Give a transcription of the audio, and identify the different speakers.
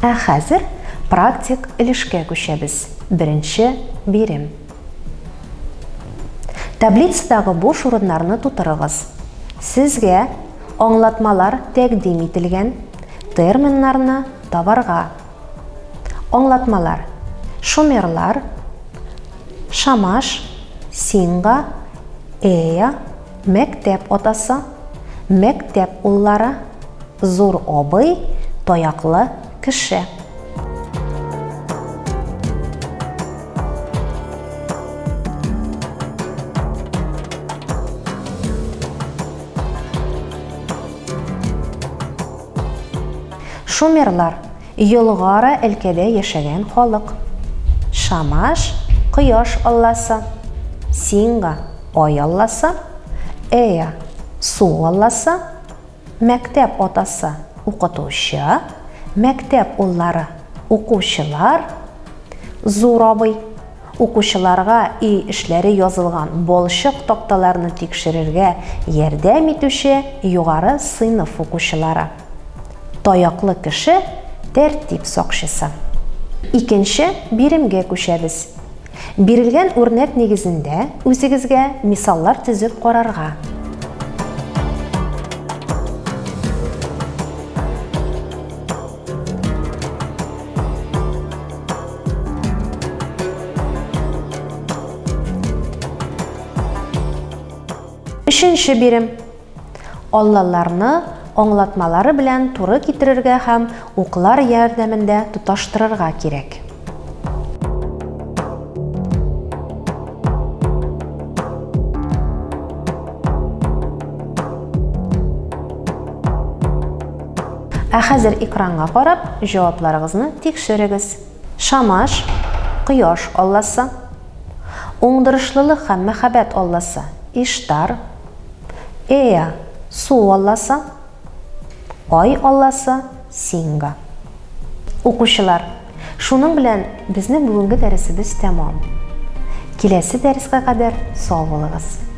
Speaker 1: Ә хәзер практик өлешкә күчәбез. Беренче бирем. Таблицадагы буш урыннарны тутырыгыз. Сезгә аңлатмалар тәкъдим ителгән терминнарны табарга. Аңлатмалар. Шумерлар, Шамаш, Синга, Эя, мәктәп атасы, мәктәп уллары, зур абый, таяклы кеше. Шумерлар, Йолгара өлкәдә яшәгән халык. Шамаш, кояш алласы. Синга, ай алласы. Эя, су алласы. Мәктәп атасы, укытучы. Мәктәп уллары, укучылар. Зур абый, укучыларга өй эшләре язылган балчык такталарны тикшерергә ярдәм итүче югары сыйныф укучылары. Таяклы кеше, тәртип сакчысы. Икенче биремгә күчәбез. Бирелгән үрнәк нигезендә үзегезгә мисаллар төзеп карарга. Өченче бирем. Аллаларны аңлатмалары белән туры китерергә һәм уклар ярдәмендә тоташтырырга кирәк. Ә хәзер экранга карап, җавапларыгызны тикшерегез. Шамаш, кояш алласы. Уңдырышлылык һәм мәхәббәт алласы, Иштар. Эа, су алласы. Ай алласы, Синга. Укучылар, шуның белән безнең бүгенге дәресебез тәмам. Киләсе дәрескә кадәр сау булыгыз.